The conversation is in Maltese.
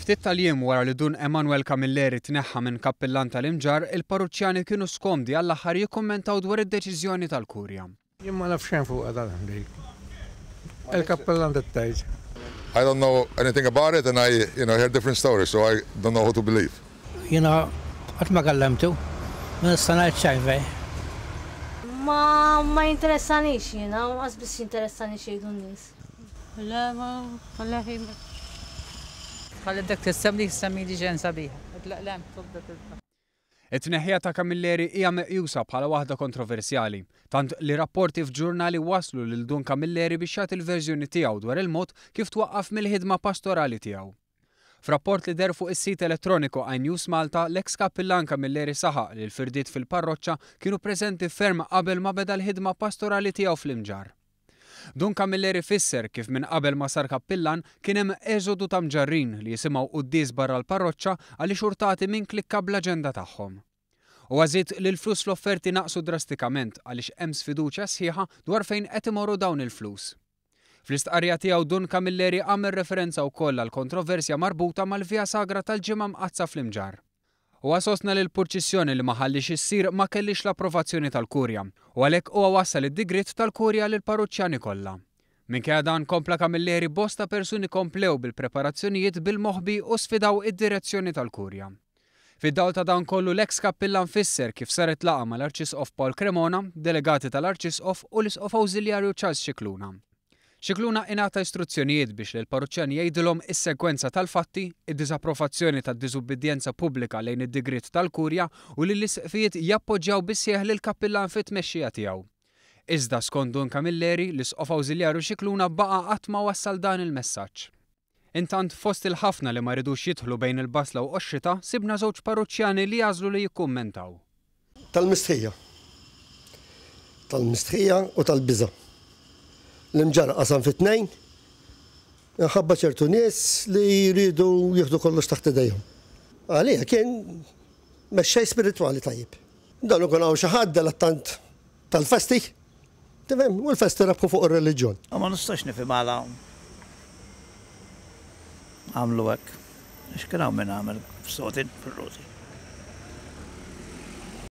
Ftit tal-jiem wara li Dun Emanuel Camilleri tneħħa minn kappillan tal-Imġarr, il-parruċċjani kienu skomdi għall-aħħar jikkummentaw dwar id-deċiżjoni tal-Kurja. Jien ma naf xejn fuqha dan dik. Il-kappillan trid tgħid. I don't know anything about it and I you know hear different stories so I don't know who to believe. Jiena qatt ma kellemtu, ma nista' ngħid xejn fejn. Ma ma jinteressanix jiena, lanqas biss jinteressani x'jgħidu n-nies. Le ma le ħin. Ħalli dak tissem li jissemmi li ġen sabiħa. Tlaqlem, tibda tibda. It-tneħħija ta' Camilleri hija meqjusa bħala waħda kontroversjali, tant li rapporti f'ġurnali wasslu lil Dun Camilleri biex jagħti l-verżjoni tiegħu dwar il-mod kif twaqqaf mill-ħidma pastorali tiegħu. F'rapport li deher fuq is-sit elettroniku iNews Malta, l-eks kappillan Camilleri saħaq li l-firdiet fil-parroċċa kienu preżenti ferm qabel ma beda l-ħidma pastorali tiegħu fl-Imġarr. Dun Camilleri fisser kif minn qabel ma sar kappillan kien hemm eżodu ta' Mġarrin li jisimgħu quddies barra l-parroċċa għaliex urtati minn klikka bl-aġenda tagħhom. Huwa żied li l-flus fl-offerti naqsu drastikament għaliex hemm sfiduċja sħiħa dwar fejn qed imorru dawn il-flus. Fl-istqarrija tiegħu Dun Camilleri għamel referenza wkoll għall-kontroversja marbuta mal-Via Sagra tal-Ġimgħa Mqaddsa fl-Imġarr. Huwa sostna li l-purċissjoni li ma ħalliex issir ma kellhiex l-approvazzjoni tal-Kurja u għalhekk huwa wassal id-digriet tal-Kurja lill-parruċċjani kollha. Minkejja dan, kompla Camilleri, bosta persuni komplew bil-preparazzjonijiet bil-moħbi u sfidaw id-direzzjoni tal-Kurja. Fid-dawl ta' dan kollu l-eks kappillan fisser kif saret laqgħa mal-Arċisqof Paul Cremona, delegati tal-Arċisqof u l-Isqof Awżiljarju Charles Scicluna. Scicluna ingħata istruzzjonijiet biex lill-parruċċjani jgħidilhom is-sekwenza tal-fatti, id-diżapprovazzjoni tad-diżubbidjenza pubblika lejn id-digriet tal-Kurja u li l-isqfijiet jappoġġjaw bis-sħiħ lill-kappillan fit-tmexxija tiegħu. Iżda, skont Dun Camilleri, l-Isqof Awżiljarju Scicluna baqa' qatt ma wassal dan il-messaġġ. Intant, fost il-ħafna li ma ridux jidħlu bejn il-basla u qoxxitha, sibna żewġ parruċċjani li għażlu li jikkummentaw. Tal-mistħija. Tal-mistħija u tal-biża'. L-Imġarr qasam fi tnejn minħabba ċertu nies li jridu jieħdu kollox taħt idejhom. Għalija kien mexxej spiritwali tajjeb. Dan ikun hawn xi ħadd delettant tal-festi, tifhem, u l-festi rebħu fuq ir-reliġjon. U ma nistax nifhem għala għamlu hekk. Għax kien hawn min għamel sotin fir-roti.